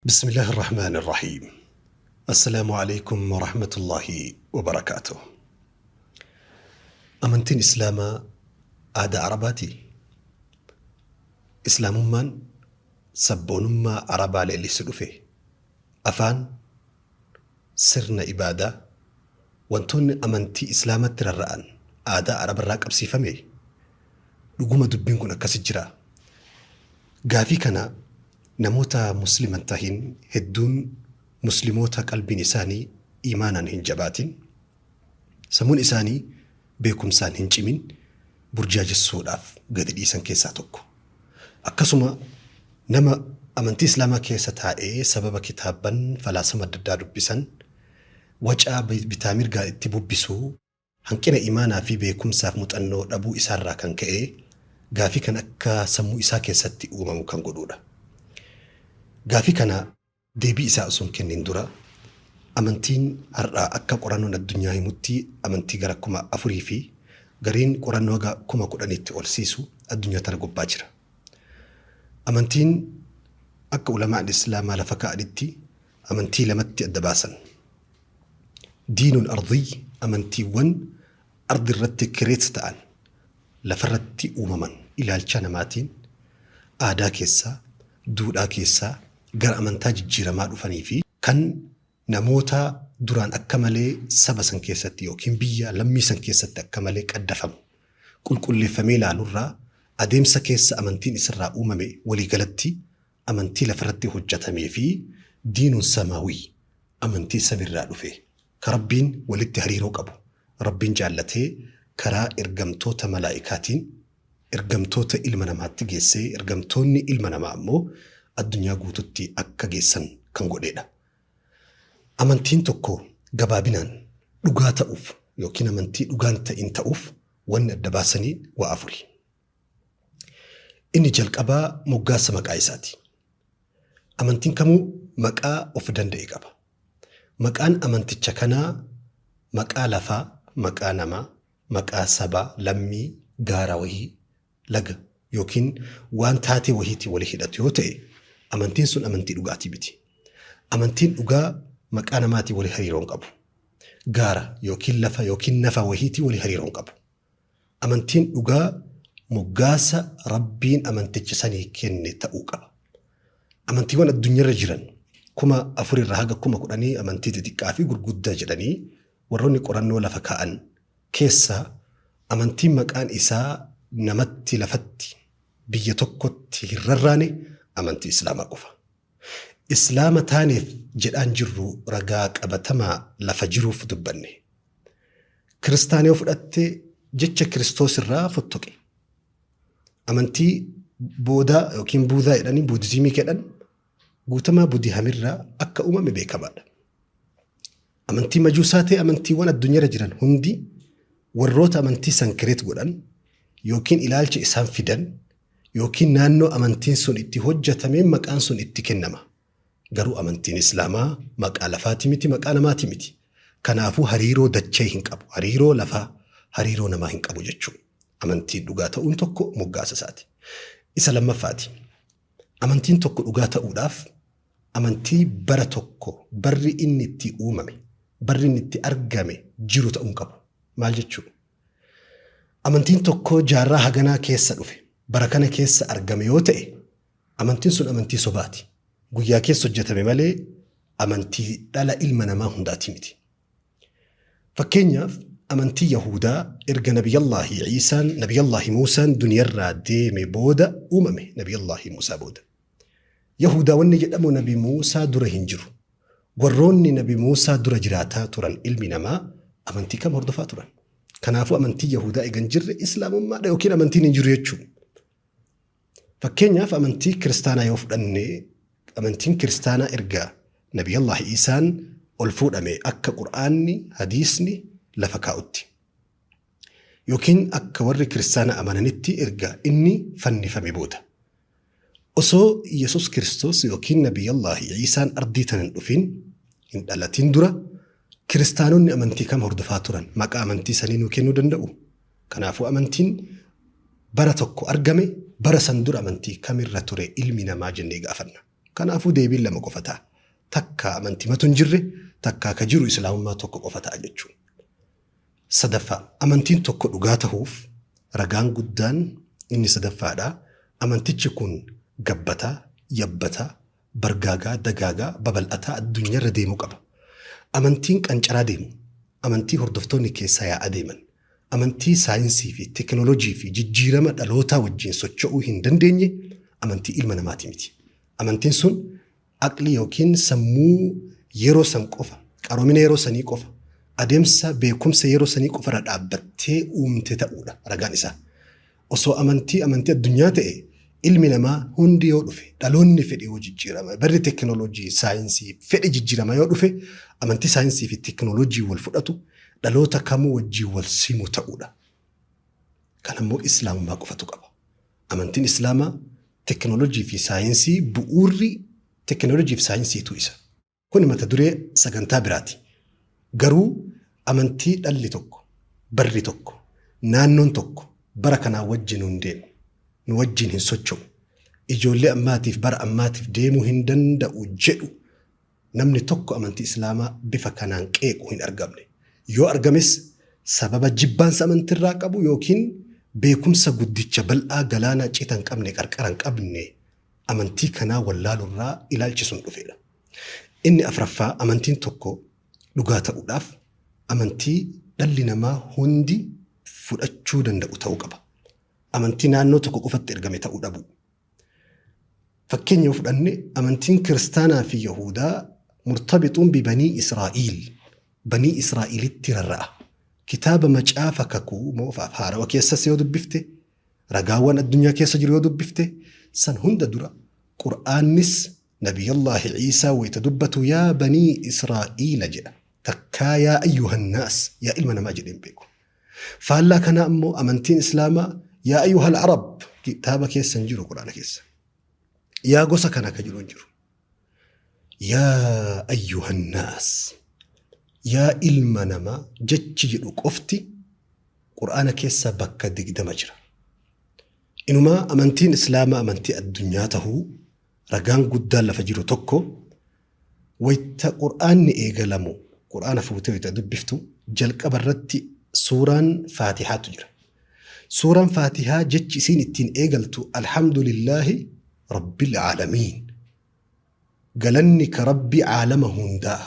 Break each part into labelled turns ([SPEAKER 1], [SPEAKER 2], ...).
[SPEAKER 1] بسم الله الرحمن الرحيم. السلام عليكم ورحمة الله وبركاته. Amantiin Islaamaa aadaa Arabaati. Islaamummaan sabboonummaa Arabaa leellisu dhufe. Afaan, sirna ibaadaa, wantoonni amantii Islaamatti rarra'an aadaa Arabarraa qabsiifame. Dhuguma dubbiin kun akkasi jira. Gaafii kana namoota Musliman tahin hedduun, Muslimoota qalbiin isaanii imaanaan hin jabaatin, sammuun isaanii beekumsaan hin cimin burjaajessuudhaaf gadi dhiisan keessaa tokko. Akkasuma nama amantii Islaamaa keessa taa'ee sababa kitaabban falaasama adda addaa dubbisan wacaa bitaa mirgaa itti bubbisuu, hanqina imaanaa fi beekumsaaf muuxannoo dhabuu isaarraa kan ka'e gaafii kan akka sammuu isaa keessatti uumamu kan godhudha. Gaafii kana deebii isaa osoo hin kennin dura, amantiin har'aa akka qorannoon addunyaa himutti amantii gara 4000 fi gariin qorannoo haga 10,000tti ol siisu addunyaa tana gubbaa jira. Amantiin akka ulamaan Islaamaa lafa kaa'anitti amantii lamatti adda baasan. Diinuun ardii, amantiiwwan ardi irratti create ta'an, lafarratti uumaman, ilaalcha namaatiin aadaa keessaa, duudhaa keessaa gara amantaa jijjiiramaa dhufanii fi kan namoota duraan akka malee saba san keessatti yookiin biyya lammii san keessatti akka malee qaddafamu qulqulleeffamee ilaalurraa adeemsa keessa amantiin isirraa uumame, waliigalatti amantii lafarratti hojjetamee fi diinuun samaawii, amantii samirraa dhufe ka Rabbiin walitti hariiroo qabu, Rabbiin jaallatee karaa ergamtoota malaa'ikaatiin ergamtoota ilma namaatti geessee, ergamtoonni ilma namaa ammoo addunyaa guututti akka geessan kan godhedha. Amantiin tokko gabaabinaan dhugaa ta'uuf yookiin amantii dhugaan ta'in ta'uuf wanni adda baasanii waa afuri. Inni jalqabaa moggaasa maqaa isaati. Amantiin kamuu maqaa of danda'e qaba. Maqaan amanticha kanaa maqaa lafaa, maqaa namaa, maqaa sabaa, lammii, gaara wahii, laga yookiin waan taatee wahiitiin walii hidhatu yoo ta'e, amantiin sun amantii dhugaatii miti. Amantiin dhugaa maqaa namaatiin walii hariiroo hin qabu. Gaara yookiin lafa yookiin nafa wahiitiin walii hariiroo hin qabu. Amantiin dhugaa moggaasa Rabbiin amanticha sanii kenne ta'uu qaba. Amantiiwwan addunyaarra jiran 4000 irraa haga 10,000 amantii xixiqqaa fi gurguddaa jedhanii warroonni qorannoo lafa kaa'an keessaa, amantiin maqaan isaa namatti, lafatti, biyya tokkotti hin rarraane amantii Islaamaa qofa. Islaama taaneef jedhaan jirru, ragaa qabatamaa lafa jiruuf dubbanne. Kiristaana yoo fudhatte jecha Kiristoos irraa fottoqe. Amantii boodaa yookiin Buudaa jedhanii, Buudizimii jedhan, guutamaa Budihamirraa akka uumame beekamaadha. Amantii Majuusaa ta'e, amantiiwwan addunyaarra jiran hundi warroota amantii san create godhan yookiin ilaalcha isaan fidan yookiin naannoo amantiin sun itti hojjetameen maqaan sun itti kennama. Garuu amantiin Islaamaa maqaa lafaati miti, maqaa namaati miti. Kanaafuu hariiroo dachee hin qabu. Hariiroo lafaa, hariiroo namaa hin qabu jechuudha. Amantiin dhugaa ta'uun tokko moggaasa isaati. Isa lammaffaati. Amantiin tokko dhugaa ta'uudhaaf amantii bara tokko barri inni itti uumame, barri inni itti argame jiru ta'uu hin qabu. Maal jechuudha? Amantiin tokko jaarraa haganaa keessa dhufe, bara kana keessa argame yoo ta'e, amantiin sun amantii sobaati. Guyyaa keessa hojjetame malee amantii dhala ilma namaa hundaati miti. Fakkeenyaaf, amantii Yahudaa erga Nabiyallaahi Iisaan, Nabiyallaahi Muusaan duniyarraa deeme booda uumame, Nabiyallaahi Muusaa booda. Yahudaa wanni jedhamu Nabi Muusaa dura hin jiru. Warroonni Nabi Muusaa dura jiraataa turan ilmi namaa amantii kam hordofaa turan? Kanaafuu amantii Yahudaa egan jirre Islaamummaadha yookiin amantiin hin jiru jechuudha. Fakkeenyaaf, amantii Kiristaanaa yoo fudhanne, amantiin Kiristaanaa erga Nabiyallaahi Iisaan ol fuudhame, akka Qur'aanni, hadiisni lafa kaa'utti, yookiin akka warri Kiristaanaa amananitti, erga inni fannifame booda. Osoo Yesus Kiristoos yookiin Nabiyallaahi Iisaan ardii tana hin dhufin, hin dhalatin dura Kiristaanonni amantii kam hordofaa turan? Maqaa amantii sanii nuu kennuu danda'u? Kanaafuu amantiin bara tokko argame, bara san dura amantii kamirra ture ilmi namaa jennee gaafanna. Kanaafuu deebiin lama qofa ta'a. Takka amantimatu hin jirre, takkaa ka jiru islaamummaa tokko qofa ta'a jechuudha. Sadaffaa, amantiin tokko dhugaa tahuuf ragaan guddaan inni sadaffaadha. Amantichi kun gabbataa, yabbataa, bargaagaa, dagaagaa, babal'ataa addunyaarra deemuu qaba. Amantiin qancaraa deemu, amantii hordoftoonni keessaa yaa'aa deeman, amantii saayinsii fi teekinooloojii fi jijjiirama dhalootaa wajjin socho'uu hin dandeenye amantii ilma namaati miti. Amantiin sun aqlii yookiin sammuu yeroo san qofa, qaroomina yeroo sanii qofa, adeemsa beekumsa yeroo sanii qofarra dhaabbattee uumte ta'uudha ragaan isaa. Osoo amantii addunyaa ta'e ilmi namaa hundi yoo dhufe, dhaloonni fedhe yoo jijjiirama, barri teekinooloojii, saayinsii fedhe jijjiirama yoo dhufe, amantii saayinsii fi teekinooloojii wal fudhatu dhaloota kamuu wajjin wal simu ta'uudha. Kanammoo islaamummaa qofatu qaba. Amantiin islaamaa teekinooloojii fi saayinsii bu'uurri teekinooloojii fi saayinsiitu isa. Kun mata duree sagantaa biraati. Garuu amantii dhalli tokko, barri tokko, naannoon tokko bara kanaa wajjin hin deemu, nu wajjin hin socho'u, ijoollee ammaatiif bara ammaatiif deemuu hin danda'u jedhu namni tokko amantii islaamaa bifa kanaan qeequ hin argamne. Yoo argames sababa jibbaansa amantiirraa qabu yookiin beekumsa guddicha bal'aa galaana cita hin qabne, qarqara hin qabne amantii kanaa wallaalurraa ilaalchisuun dhufedha. Inni afraffaa, amantiin tokko dhugaa ta'uudhaaf amantii dhalli namaa hundi fudhachuu danda'u ta'uu qaba. Amantii naannoo tokko qofatti ergame ta'uu dhabu. Fakkeenya yoo fudhanne amantiin kiristaanaa fi Yahudaa murtabixuun bi banii Israa'iil, banii Israa'iilitti rarra'a. Kitaaba macaafa kakuu moofaaf haarawa keessas yoo dubbifte, ragaawwan addunyaa keessa jiru yoo dubbifte, san hunda dura Qur'aannis Nabiyallaahi Ciisaa wayita dubbatu yaa banii Israa'iila jedha. Takkaa yaa ayyuhannaas, yaa ilma namaa jedheen beeku. Faallaa kanaa ammoo amantiin islaamaa yaa ayyuhal arab kitaaba keessa hin jiru, Qur'aana keessa. Yaa gosa kana ka jiru hin jiru. Yaa ayyuhannaas, yaa ilma namaa jechi jedhu qofti Qur'aana keessa bakka 20 jira. Inumaa amantiin islaamaa amantii addunyaa tahuu ragaan guddaan lafa jiru tokko wayita Qur'aanni eegalamu, Qur'aana fuutee wayita dubbiftu jalqaba irratti suuraan Faatihaatu jira. Suuraan Faatihaa jechi isiin ittiin eegaltu alhamdulillaahi rabbil aalamiin. Galanni ka rabbi aalama hundaa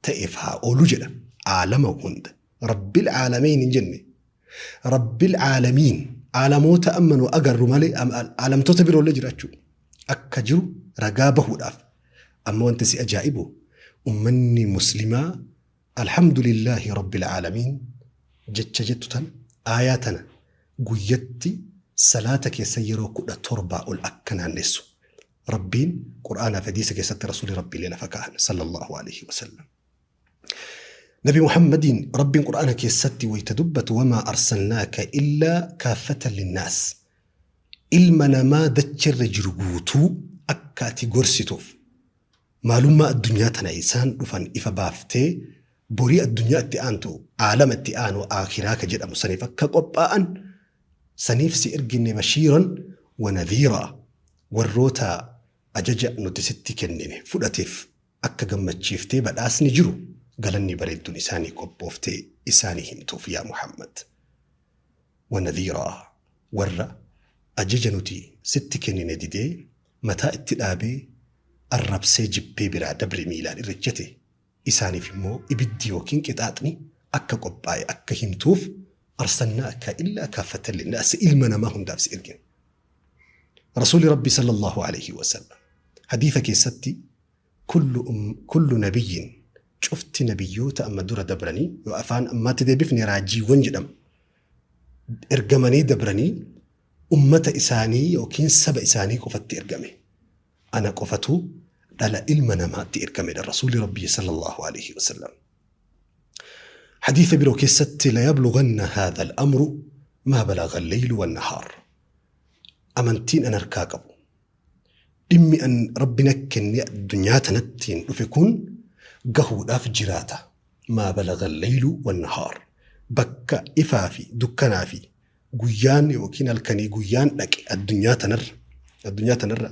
[SPEAKER 1] ta'eef haa oolu jedha. Aalama hunda. Rabbil aalamiin hin jenne. Rabbil aalamiin aalamoota amma nu agarru malee aalamtoota biroollee jiraachuu akka jiru ragaa bahuudhaaf. Amma wanti si ajaa'ibu ummanni muslimaa alhamdulillaahi rabbil aalamiin jecha jettu tana aayaa tana guyyatti salaata keessa yeroo 17 ol akka naannessu. Rabbiin Qur'aanaa fi hadiisa keessatti rasuulli Rabbiilee lafa kaa'an sallallahu alaihi wasallam. Nabi Muhammadiin Rabbiin Qur'aana keessatti wayita dubbatu wamaa arsalnaaka illaa kaaffatan linnaas. Ilma namaa dachirra jiru guutuu akka ati gorsituuf maalummaa addunyaa tana isaan dhufan ifa baaftee borii addunyaa itti aantu aalama itti aanu aakiraa ka jedhamu saniif akka qophaa'an saniif si ergine bashiiran wa nadhiiraa warroota ajaja nuti sitti kennine fudhateef akka gammachiiftee badhaasni jiru galanni bareedduun isaanii qophooftee isaanii himtuuf yaa Muhammad. Wa nadhiiraa warra ajaja nuti sitti kennine didee mataa itti dhaabee arrabsee jibbee biraa dabre miilaan irra ejjete isaaniif immoo ibiddi yookiin qixaaxni akka qophaa'e akka himtuuf arsalnaaka illaa kaaffatan linnaas ilma namaa hundaaf si ergine. Rasuulli Rabbi sallallahu alaihi wasallam hadiisa keessatti kullu nabiyyin cufti nabiyyoota amma dura dabranii yoo afaan ammaatti deebifne raajiiwwan jedhamu ergamanii dabranii ummata isaanii yookiin saba isaanii qofatti ergame. Ana qofatu dhala ilma namaatti ergamedha Rasuulli Rabbi sallallahu alaihi wasallam. Hadiisa biroo keessatti la yablughanna haadha al-amru maa balagha al-laylu wan-nahaar. Amantiin an harkaa qabu dhimmi an Rabbi na kenne addunyaa tanattiin dhufe kun gahuudhaaf jiraata. Maa balagha al-laylu wan-nahaar. Bakka ifaa fi dukkanaa fi guyyaan yookiin halkanii guyyaan dhaqe addunyaa tanarra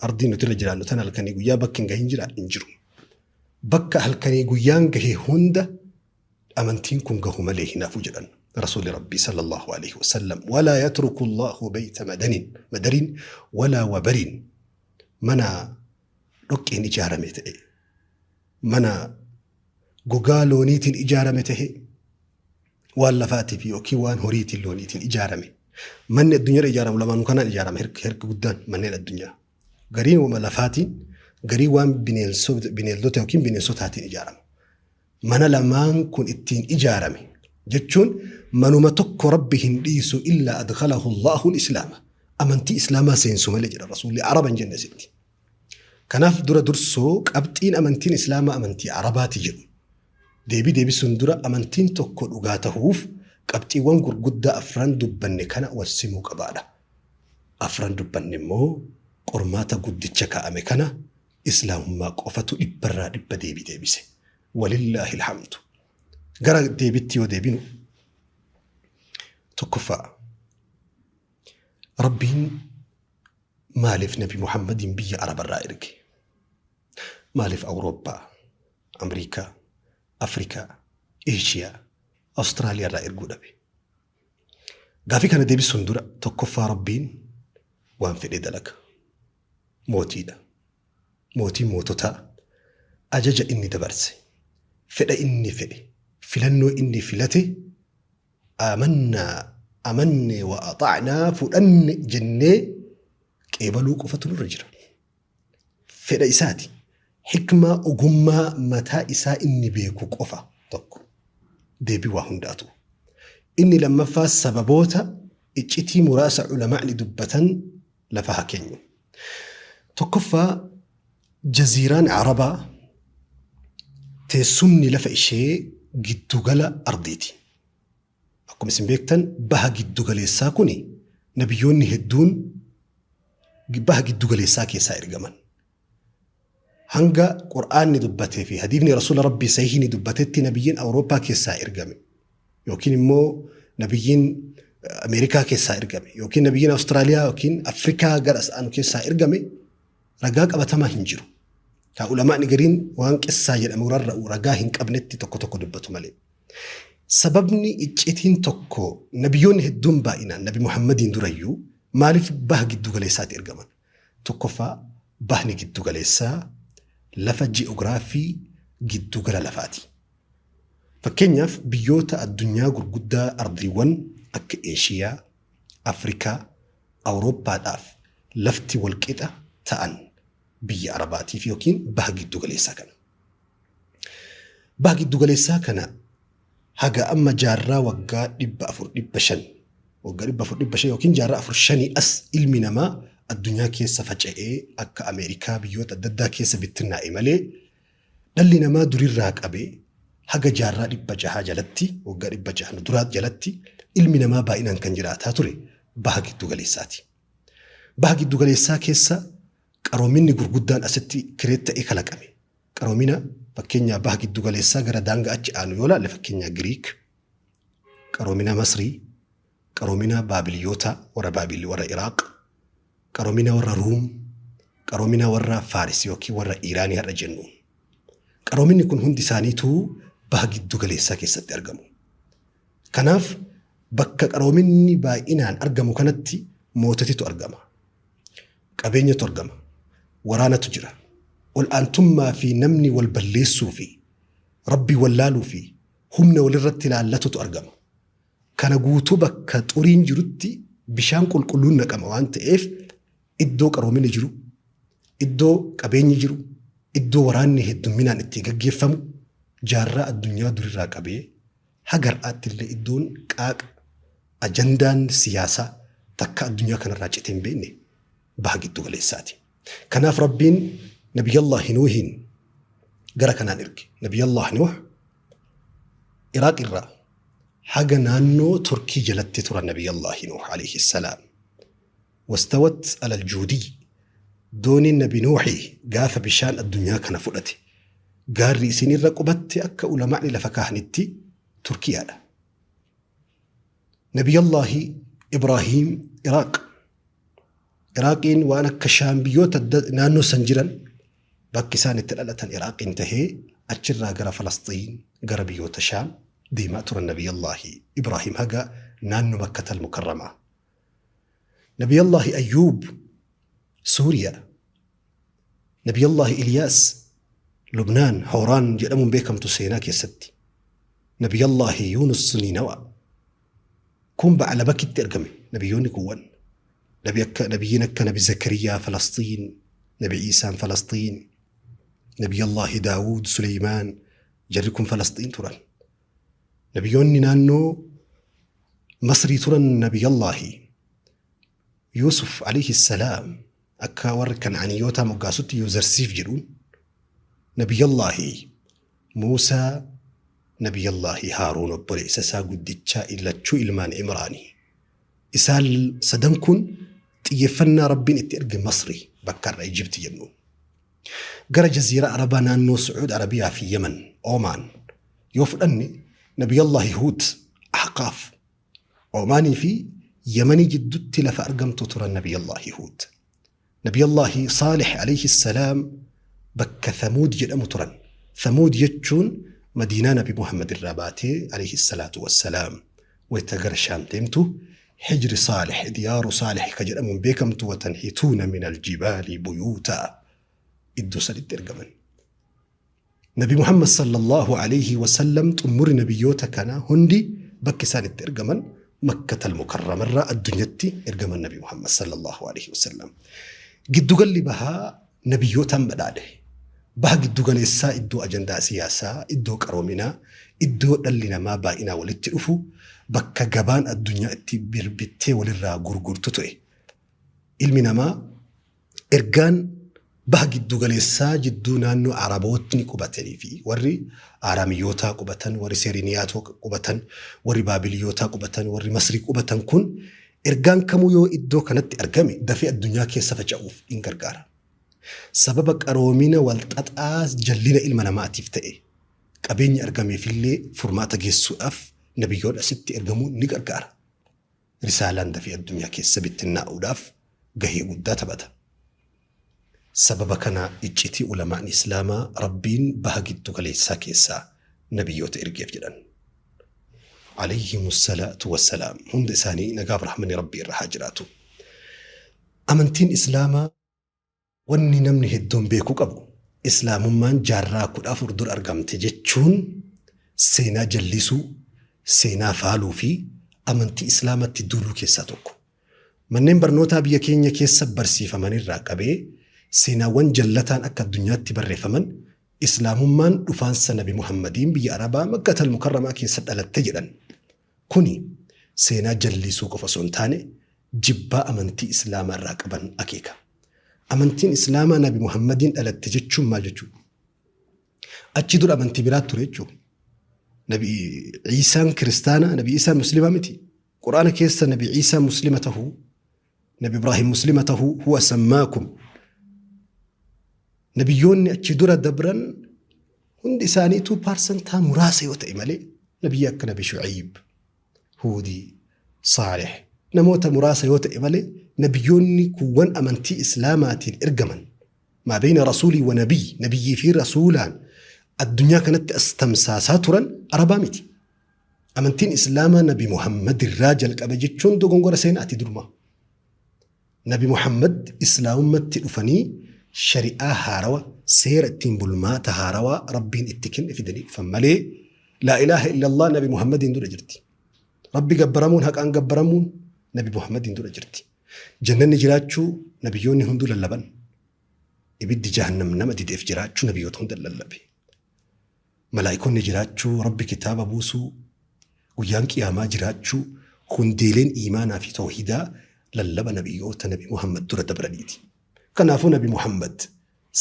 [SPEAKER 1] Ardiin nuti irra jiraannu tan halkanii guyyaa bakki hin gahin jira hin jiru. Bakka halkanii guyyaan gahe hunda amantiin kun gahu malee hin hafu jedhan Rasuulli Rabbii sallallahu alaihi wasallam. Walaa yatruku Allahu bayta madanin madarin walaa wabarin, mana dhoqqeen ijaarame ta'e, mana gogaa looniitiin ijaarame ta'e, waan lafaatiif yookiin waan horiitiin looniitiin ijaarame. Manni addunyaarra ijaaramu lamaanuu kanaan ijaarama harki guddaan manneen addunyaa. Gariin wama lafaatiin, garii waan bineeldota yookiin bineensotaatiin ijaarama. Mana lamaan kun ittiin ijaarame jechuun manuma tokko Rabbi hin dhiisu illaa adkhalahu Allahu islaama. Amantii islaamaa seensu malee jedha Rasuulli, Araba hin jenne sitti. Kanaaf dura dursoo qabxiin amantiin islaamaa amantii Arabaati jedhu. Deebii deebisuun dura amantiin tokko dhugaa tahuuf qabxiiwwan gurguddaa afran dubbanne kana wal simuu qabaadha. Afran dubbanne immoo qormaata guddicha kaa'ame kana islaamummaa qofatu dhibbarraa dhibba deebii deebise. Walillaahi alhamdu. Gara deebitti yoo deebinu, tokkoffaa, Rabbiin maaliif Nabi Muhammadiin biyya Arabarraa erge? Maaliif Awurooppaa, Ameerikaa, Afrikaa, Eeshiyaa, Awustiraaliyaa irraa erguu dhabe? Gaafii kana deebisuun dura tokkoffaa Rabbiin waan fedhe dalaga. Mootiidha. Mootiin moototaa ajaja inni dabarse, fedha inni fedhe, filannoo inni filate amannaa, amanne, wa axa'naa, fudhanne jennee qeebaluu qofatu nurra jira. Fedha isaati. Hikmaa ogummaa mataa isaa inni beeku qofa tokko. Deebii waa hundaatu. Inni lammaffaa sababoota iccitii muraasa ulamaa'ni dubbatan lafa haa keenyu. Tokkoffaa, jaziiraan Arabaa teessumni lafa ishee giddugala ardiiti. Akkuma isin beektan baha giddugaleessaa kuni nabiyyoonni hedduun baha giddugaleessaa keessaa ergaman. Hanga Qur'aanni dubbatee fi hadiifni Rasuula Rabbii sahiihni dubbatetti nabiyyiin Awurooppaa keessaa ergame yookiin immoo nabiyyiin Ameerikaa keessaa ergame yookiin nabiyyiin Awustiraaliyaa yookiin Afrikaa gara as aanu keessaa ergame ragaa qabatamaa hin jiru. Kaa ulamaa'ni gariin waan qissaa jedhamu rarra'u ragaa hin qabnetti tokko tokko dubbatu malee. Sababni iccitiin tokko nabiyyoonni hedduun baay'inaan Nabi Muhammadiin durayyuu maaliif baha giddugaleessaatti ergaman? Tokkoffaa, bahni giddugaleessaa lafa ji'oogiraafii giddugala lafaati. Fakkeenyaaf biyyoota addunyaa gurguddaa ardiiwwan akka Eeshiyaa, Afrikaa, Awurooppaadhaaf lafti walqixa ta'an biyya Arabaatiif yookiin baha giddugaleessaa kana. Baha giddugaleessaa kana haga amma jaarraa waggaa 400 500, waggaa 400 500 yookiin jaarraa afur shanii as ilmi namaa addunyaa keessa faca'ee akka Ameerikaa biyyoota adda addaa keessa bittinnaa'e malee dhalli namaa durirraa qabee haga jaarraa 600 jalatti, waggaa 600 duraa jalatti ilmi namaa baay'inaan kan jiraataa ture baha giddugaleessaati. Baha giddugaleessaa keessa qaroominni gurguddaan asitti kireet ta'ee kalaqame. Qaroomina fakkeenyaa baha giddugaleessaa gara daangaa achi aanu yoo laalle, fakkeenyaa Giriik, qaroomina Masrii, qaroomina Baabiliyoota warra Baabil warra Iraaq, qaroomina warra Ruum, qaroomina warra Faaris yookiin warra Iiraanii har'a jennu. Qaroominni kun hundi isaaniituu baha giddugaleessaa keessatti argamu. Kanaaf bakka qaroominni baay'inaan argamu kanatti moototitu argama. Qabeenyatu argama. Waraanatu jira. Ol'aantummaa fi namni wal balleessuu fi Rabbii wallaaluu fi humna walirratti ilaallatutu argama. Kana guutuu bakka xuriin jirutti bishaan qulqulluun naqama waan ta'eef iddoo qaroominni jiru, iddoo qabeenyi jiru, iddoo waraanni heddumminaan itti gaggeeffamu jaarraa addunyaa durirraa qabee haga har'aatti illee iddoon qaaqa ajandaan siyaasaa takka addunyaa kanarraa citee hin beekne baha giddu galeessaati. Kanaaf Rabbiin Nabiyyallaahi Nuuhiin gara kanaan erge. Nabiyyallaahi Nuuh Iraaq irraa haga naannoo Turkii jalatti turan Nabiyyallaahi Nuuh alayhi salaam. Wastawat alal juudii, dooniin Nabi Nuuhi gaafa bishaan addunyaa kana fudhate gaarri isin irra qubatte akka ulamaa'ni lafa kaahanitti Turkiyaadha. Nabiyyallaahi Ibraahiim Iraaq. Iraaqiin waan akka Shaam biyyoota naannoo san jiran bakki isaan itti dhalatan Iraaqiin tahee achirraa gara Falasxiin gara biyyoota Shaam deemaa turan Nabiyallaahi Ibraahim haga naannoo Makkatal Mukarramaa. Nabiyallaahi Ayyuub Suuriyaa. Nabiyallaahi Iliyaas Lubnaan Hooraan jedhamuun beekamtu seenaa keessatti. Nabiyallaahi Yuunus Niinawaa. Kun Ba'alabakitti argame nabiyyoonni kuuwwan. Nabi akka nabiyyiin akka Nabi Zakariyaa Falasxiin, Nabi Iisaan Falasxiin, Nabiyallaahi Daawud Suleymaan jarri kun Falasxiin turan. Nabiyyoonni naannoo Masrii turan Nabiyallaahi Yuusuf alayhi salaam akka warri Kan'aaniyootaa moggaasutti Yuuzarsiif jedhuun, Nabiyallaahi Muusaa, Nabiyallaahi Haaruun obboleessa isaa guddichaa lachuu ilmaan Imraanii. Isaan sadan kun xiyyeeffannaa Rabbiin itti erge Masrii bakka har'a Ijipti jennu. Gara Jaziiraa Arabaa naannoo Su'uud Arabiyaa fi Yemen, Oomaan yoo fudhanne Nabiyallaahi Huud Ahqaaf Oomaanii fi Yemanii jidduutti lafa argamtu turan Nabiyallaahi Huud. Nabiyallaahi Saalih alayhi salaam bakka Thamuud jedhamu turan. Thamuud jechuun Madiinaa Nabi Muhammad irraa baatee alayhi salaatu wassalaam wayita gara Shaam deemtu Hijri Saalih Diyaaru Saalih ka jedhamuun beekamtu watanhituuna min aljibaali buyuutaa iddoo sanitti ergaman. Nabi Muhammad sallallahu alayhi wasallam xumurri nabiyyoota kanaa hundi bakki isaan itti ergaman Makkatal Mukarramarraa addunyatti ergaman Nabi Muhammad sallallahu alayhi wasallam. Giddugalli bahaa nabiyyootaan badhaadhe. Baha giddugaleessaa iddoo ajandaa siyaasaa, iddoo qaroominaa, iddoo dhalli namaa baay'inaa walitti dhufu, bakka gabaan addunyaa itti birbittee walirraa gurgurtu ture. Ilmi namaa ergaan baha giddugaleessaa jidduu naannoo Arabootni qubatanii fi warri Aaraamiyyootaa qubatan, warri Seeriniyaatoo qubatan, warri Baabiliyootaa qubatan, warri Masrii qubatan kun ergaan kamuu yoo iddoo kanatti argame dafee addunyaa keessa faca'uuf in gargaara. Sababa qaroomina walxaxaa jallina ilma namaatiif ta'e qabeenya argameefillee furmaata geessuudhaaf nabiyyoon asitti ergamuun ni gargaara. Risaalaan dafee addunyaa keessa bittinnaa'uudhaaf gahee guddaa taphata. Sababa kana iccitii ulamaan Islaamaa Rabbiin baha giddu galeessaa keessaa nabiyyoota ergeef jedhan. Alayhimu salaatu wassalaam. Hunda isaanii nagaaf rahmanni Rabbii irra haa jiraatu. Amantiin Islaamaa wanni namni hedduun beekuu qabu Islaamummaan jaarraa 14 dura argamte jechuun seenaa jallisuu, seenaa faaluu fi amantii Islaamatti duuluu keessaa tokko. Manneen barnootaa biyya keenya keessa barsiifaman irraa qabee seenaawwan jallataan akka addunyaatti barreeffaman Islaamummaan dhufaansa Nabi Muhammadiin biyya Arabaa Makkatal Mukarramaa keessa dhalatte jedhan. Kuni seenaa jallisuu qofa osoo hin taane jibbaa amantii Islaamaa irraa qaban akeeka. Amantiin Islaamaa Nabi Muhammadiin dhalatte jechuun maal jechuudha? Achi dura amantii biraa ture jechuudha. Nabi Iisaan kiristaana, Nabi Iisaan muslima miti. Quraana keessa Nabi Iisaan muslima tahuu, Nabi Ibraahim muslima tahuu huwa sammaakum. Nabiyyoonni achi dura dabran hundi isaaniituu paarsantaa muraasa yoo ta'e malee nabiyyi akka Nabi Shu'ayib, Huudii, Saalih namoota muraasa yoo ta'e malee nabiyyoonni kuuwwan amantii Islaamaatiin ergaman maa beeyna rasuulii wa nabiy nabiyyii fi rasuulaan addunyaa kanatti as tamsaasaa turan Arabaa miti. Amantiin Islaamaa Nabi Muhammad irraa jalqabe jechuun dogongora seenaati durumaa. Nabi Muhammad Islaamummatti dhufanii shari'aa haarawa seera ittiin bulmaata haarawaa Rabbiin itti kenne fidanii dhufan malee laa ilaaha illallah Nabi Muhammadiin dura jirti. Rabbi gabbaramuun haqaan gabbaramuun Nabi Muhammadiin dura jirti. Jannanni jiraachuu nabiyyoonni hunduu lallaban. Ibiddi jahannam nama dideef jiraachuu nabiyyoota hunda lallabe. Malaa'ikonni jiraachuu, Rabbi kitaaba buusuu, guyyaan qiyaamaa jiraachuu, hundeeleen iimaanaa fi tawhiidaa lallaba nabiyyoota Nabi Muhammad dura dabraniiti. Kanaafuu Nabi Muhammad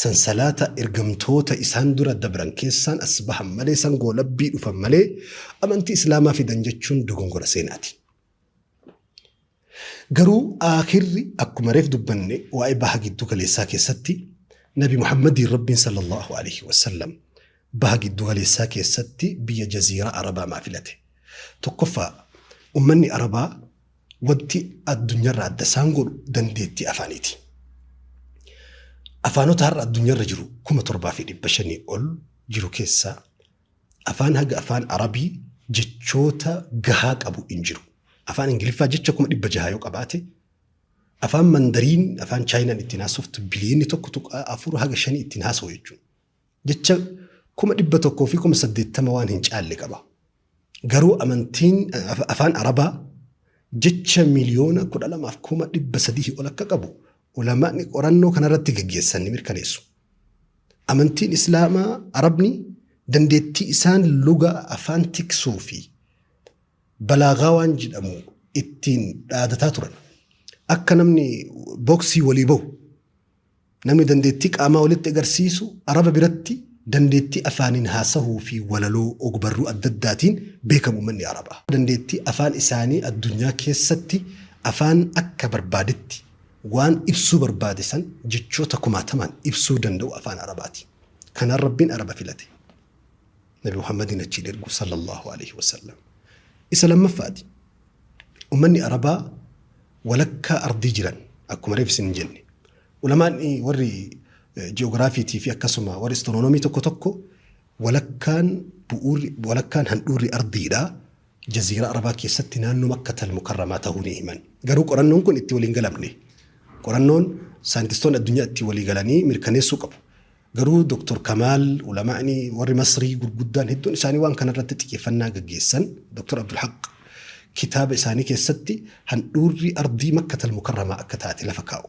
[SPEAKER 1] sansalaata ergamtoota isaan dura dabran keessaan as bahan malee san goolabbii dhufan malee amantii Islaamaa fidan jechuun dogongora seenaati. Garuu aakhirri akkuma reef dubbanne waa'ee baha giddu galeessaa keessatti Nabi Muhammadiin Rabbiin sallallahu alaihi wasallam baha giddu galeessaa keessatti biyya jaziiraa Arabaa maa filate? Tokkoffaa ummanni Arabaa Wanti addunyaarraa adda isaan godhu dandeettii afaaniiti. Afaanota har'a addunyaarra jiru 7500 ol jiru keessaa afaan haga afaan Arabii jechoota gahaa qabu hin jiru. Afaan Ingiliffaa jecha 600,000 yoo qabaate, afaan Mandariin, afaan Chaayinaan ittiin haasoftu biliyoonni 1.4 haga 5 ittiin haasa'u jechuudha. Jecha 180,000 waan hin caalle qaba. Garuu amantiin afaan Arabaa jecha 12,300,000 ol akka qabu ulamaani qorannoo kanarratti gaggeessan ni mirkaneessu. Amantiin Islaamaa Arabni dandeettii isaan luga afaan tiksuu fi balaagaa waan jedhamu ittiin dhaadataa turan. Akka namni booksii walii bahu, namni dandeettii qaamaa walitti agarsiisu, Araba biratti dandeettii afaaniin haasahuu fi walaloo ogbarruu adda addaatiin beekamu uummanni Arabaa. Dandeettii afaan isaanii addunyaa keessatti afaan akka barbaadetti waan ibsuu barbaade san jechoota kumaatamaan ibsuu danda'u afaan Arabaati. Kanaan Rabbiin Araba filate. Nabi Muhammadiin achiin ergu sallallahu alaihi wasallam. Isa lammaffaati. Uummanni Arabaa walakkaa ardii jiran akkuma reef isin jenne. Ulamaan warri ji'oogiraafiitii fi akkasuma warri astiroonoomii tokko tokko walakkaan bu'uurri, walakkaan handhuurri ardiidhaa jaziiraa Arabaa keessatti naannoo Makkatal Mukarramaa ta'uu ni himan. Garuu qorannoon kun itti waliin galamne. Qorannoon saayintistoonni addunyaa itti walii galanii mirkaneessuu qabu. Garuu Dr. Kamaal, ulamaani warri Masrii gurguddaan hedduun isaanii waan kanarratti xiyyeeffannaa gaggeessan. Dr. Abdul Haq kitaaba isaanii keessatti handhuurri ardii Makkatal Mukarramaa akka taate lafa kaa'u.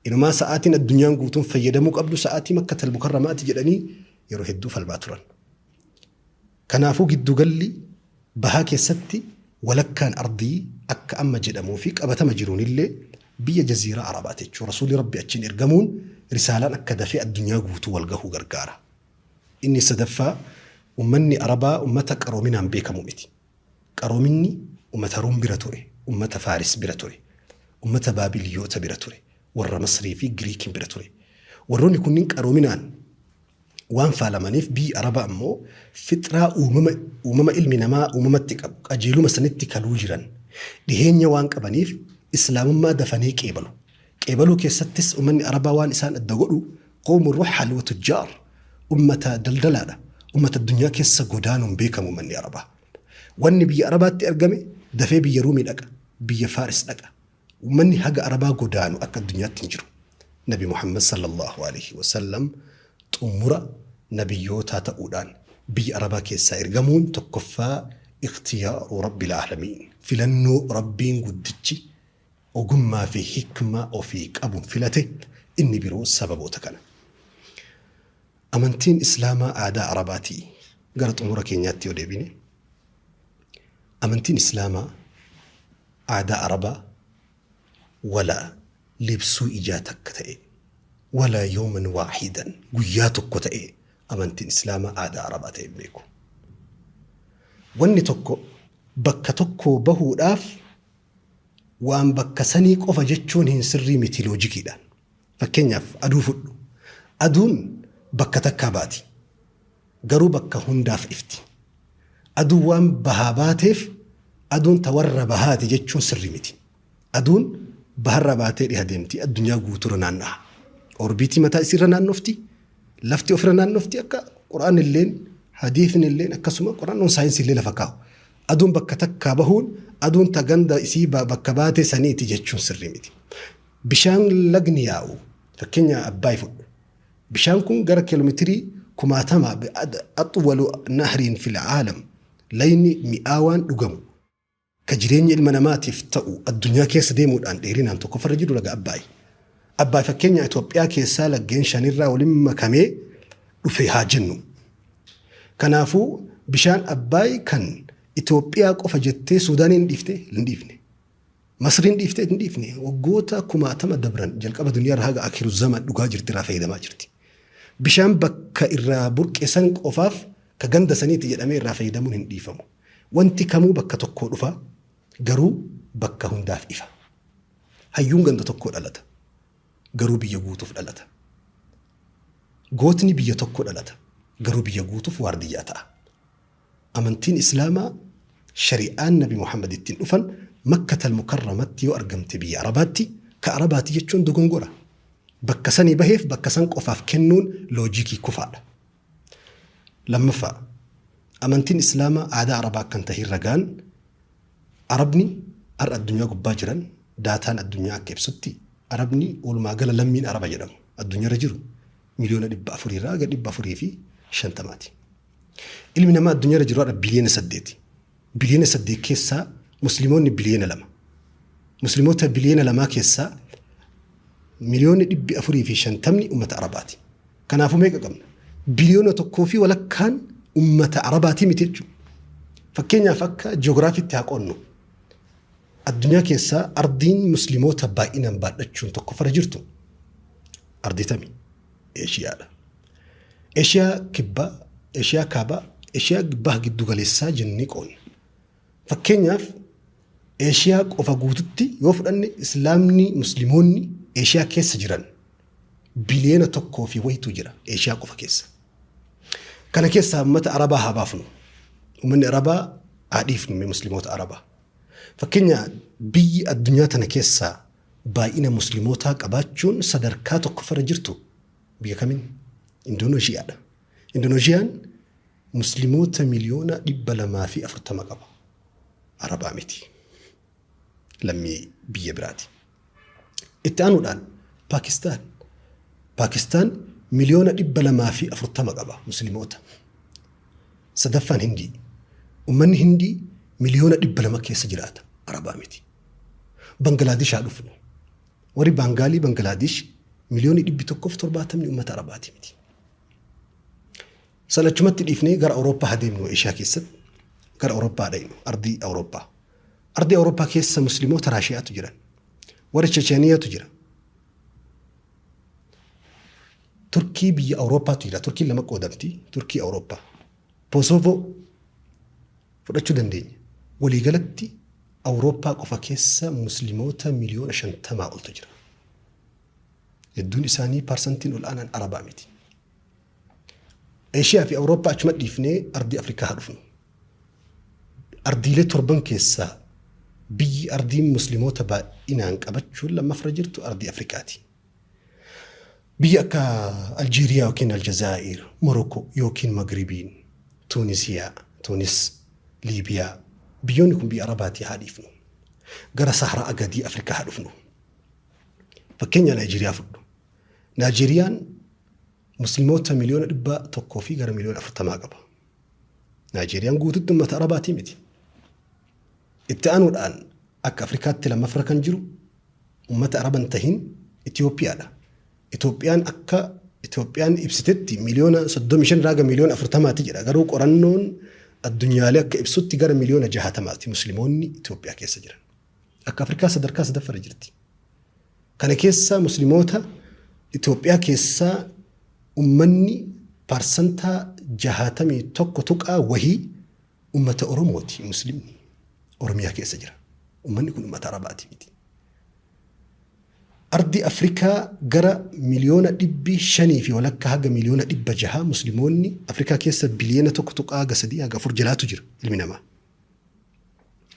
[SPEAKER 1] Inumaa sa'aatiin addunyaan guutuun fayyadamuu qabdu sa'aatii Makkatal Mukarramaati jedhanii yeroo hedduu falmaa turan. Kanaafuu giddugalli bahaa keessatti walakkaan ardii akka amma jedhamuu fi qabatama jiruunillee biyya jaziiraa Arabaati jechuudha. Rasuulli Rabbi achiin ergamuun risaalaan akka dafee addunyaa guutuu wal gahuu gargaara. Inni sadaffaa, uummanni Arabaa uummata qaroominaan beekamu miti. Qaroominni uummata Ruum bira ture, uummata Faaris bira ture, uummata Baabiliyoota bira ture, warra Masrii fi Giriikiin bira ture. Warroonni kunniin qaroominaan waan faalamaniif biyyi Arabaa ammoo fixraa uumama ilmi namaa uumamatti qabu qajeeluma sanitti kaluu jiran dhiheenya waan qabaniif islaamummaa dafanii qeebalu. Qeebaluu keessattis uummanni Arabaa waan isaan adda godhu qawmu ruxal wa tujjaar, ummata daldalaadha. Ummata addunyaa keessa godaanuun beekamu uummanni Arabaa. Wanni biyya Arabaatti argame dafee biyya Ruumii dhaqa, biyya Faaris dhaqa. Uummanni haga Arabaa godaanu akka addunyaatti hin jiru. Nabi Muhammad sallallahu alaihi wasallam xumura nabiyyootaa ta'uudhaan biyya Arabaa keessaa ergamuun tokkoffaa ikhtiyaaru Rabbil aalamiin, filannoo Rabbiin guddichi ogummaa fi hikmaa ofii qabuun filate. Inni biroo sababoota kana. Amantiin Islaamaa aadaa Arabaatii? Gara xumura keenyaatti yoo deebine, amantiin Islaamaa aadaa Arabaa wala libsuu ijaa takka ta'e, wala yooman waahidan, guyyaa tokko ta'e amantiin Islaamaa aadaa Arabaa ta'e beeku. Wanni tokko bakka tokko bahuudhaaf waan bakka sanii qofa jechuun hin sirrii miti loojikiidhaan. Fakkeenyaaf aduu fudhu. Aduun bakka takkaa baati. Garuu bakka hundaaf ifti. Aduun waan bahaa baateef aduun ta warra bahaati jechuun sirrii miti. Aduun baharra baatee dhiha deemti, addunyaa guutuurra naanna'a. Orbiitii mataa isiirra naannofti. Lafti ofirra naannofti akka Qura'aan illeen, hadiisni illeen, akkasuma qorannoon saayinsii illee lafa kaa'u. Aduun bakka takkaa bahuun aduun ta ganda isii bakka baate saniiti jechuun sirrii miti. Bishaan lagni yaa'u, fakkeenya Abbaay fudhu. Bishaan kun gara kiiloomeetirii kumaatama, axwalu nahriin fil aalam, layni mi'aawaan dhugamu ka jireenya ilma namaatiif ta'u addunyaa keessa deemuudhaan dheerinaan tokkoffarra jiru laga Abbaay. Abbaay fakkeenya Itoophiyaa keessaa laggeen shanirraa waliin makamee dhufe haa jennu. Kanaafuu bishaan Abbaay kan Itoophiyaa qofa jettee Suudaaniin dhiifte hin dhiifne. Masriin dhiiftee hin dhiifne. Waggoota kumaatama dabran jalqaba duniyaa irraa haga akiru zaman dhugaa jirti, irraa fayyadamaa jirti. Bishaan bakka irraa burqe san qofaaf ka ganda saniiti jedhamee irraa fayyadamuun hin dhiifamu. Wanti kamuu bakka tokkoo dhufa, garuu bakka hundaaf ifa. Hayyuun ganda tokkoo dhalata, garuu biyya guutuuf dhalata. Gootni biyya tokko dhalata, garuu biyya guutuuf waardiyyaa ta'a. Amantiin Islaamaa, shari'aan Nabi Muhammad ittiin dhufan Makkatal Mukarramatti yoo argamte biyya Arabaatti ka Arabaati jechuun dogongora. Bakka sanii baheef bakka san qofaaf kennuun loojikii kufaadha. Lammaffaa, amantiin Islaamaa aadaa Arabaa akka hin tahin ragaan Arabni har'a addunyaa gubbaa jiran daataan addunyaa akka ibsutti Arabni walumaa gala lammiin Araba jedhamu addunyaarra jiru miliyoona 400 irraa haga 450ti. Ilmi namaa addunyaarra jiru har'a biliyoona 8. Biliyoona 8 keessaa Muslimoonni biliyoona 2. Muslimoota biliyoona 2 keessaa miliyoonni 450ni ummata Arabaati. Kanaafuu meeqa qabna? Biliyoona tokkoo fi walakkaan ummata Arabaatii miti jechuudha. Fakkeenyaaf akka ji'oogiraafiitti haa qoodnu. Addunyaa keessaa ardiin muslimoota baay'inaan baadhachuun tokkoffarra jirtu ardii tami? Eeshiyaadha. Eeshiyaa kibbaa, Eeshiyaa kaabaa, Eeshiyaa baha giddu galeessaa jennee qoodna. Fakkeenyaaf Eeshiyaa qofa guututti yoo fudhanne Islaamni Muslimoonni Eeshiyaa keessa jiran biliyoona tokkoo fi wayitu jira Eeshiyaa qofa keessa. Kana keessaa uummata Arabaa haa baafnu. Uummanni Arabaa haa dhiifnu mee Muslimoota Arabaa. Fakkeenya biyyi addunyaa tana keessaa baay'ina Muslimootaa qabaachuun sadarkaa tokkoffarra jirtu biyya kamiin? Indoneeshiyaadha. Indoneeshiyaan Muslimoota miliyoona 240 qaba. Arabaa miti. Lammii biyya biraati. Itti aanuudhaan Paakistaan. Paakistaan miliyoona 240 qaba Muslimoota. Sadaffaan Hindii. Ummanni Hindii miliyoona 200 keessa jiraata. Arabaa miti. Bangalaadish haa dhufnu. Warri Baangaalii Bangalaadish miliyoonni 170 uummata Arabaati miti. San achumatti dhiifnee gara Awurooppaa haa deemnu Eeshiyaa keessatti. Gara Awurooppaa haa dhaqnu. Ardii Awurooppaa. Ardii Awurooppaa keessa Musliimoota Raashiyaatu jiran. Warra Checheniyaatu jira. Turkii biyya Awurooppaatu jira. Turkiin lama qoodamti. Turkii Awurooppaa. Kosovo fudhachuu dandeenya. Waliigalatti Awurooppaa qofa keessa Musliimoota miliyoona 50 oltu jira. Hedduun isaanii paarsantiin ol aanaan Arabaa miti. Eeshiyaa fi Awurooppaa achuma dhiifnee ardii Afrikaa haa dhufnu. Ardiilee torban keessaa biyyi ardiin Musliimoota baay'inaan qabachuun lammafra jirtu ardii Afrikaati. Biyya akka Aljeeriyaa yookiin Aljazaa'ir, Morokoo yookiin Magribiin, Tuunisiyaa, Tuunis, Liibiyaa biyyoonni kun biyya Arabaatii haa dhiifnu. Gara Saharaa gadii Afrikaa haa dhufnu. Fakkeenya Naayijeeriyaa fudhu. Naayijeeriyaan Muslimoota miliyoona 100 fi gara miliyoona 40 qaba. Naayijeeriyaan guututti uummata Arabaatii miti. Itti aanuudhaan akka Afrikaatti lammaffara kan jiru uummata Araba hin tahin Itoophiyaadha. Itoophiyaan akka Itoophiyaan ibsitetti miliyoona 35 irraa gara miliyoona 40ti jedha. Garuu qorannoon addunyaalee akka ibsutti gara miliyoona 60ti Muslimoonni Itoophiyaa keessa jiran. Akka Afrikaa sadarkaa sadaffaarra jirti. Kana keessa Muslimoota Itoophiyaa keessaa ummanni paarsantaa 61 tuqaa wahii ummata Oromooti Muslimni Oromiyaa keessa jira. Ummanni kun ummata Arabaati miti. Ardii Afrikaa gara miliyoona 550 haga miliyoona 600 Muslimoonni Afrikaa keessa biliyoona 1.3 haga 4 jalaatu jira ilmi namaa.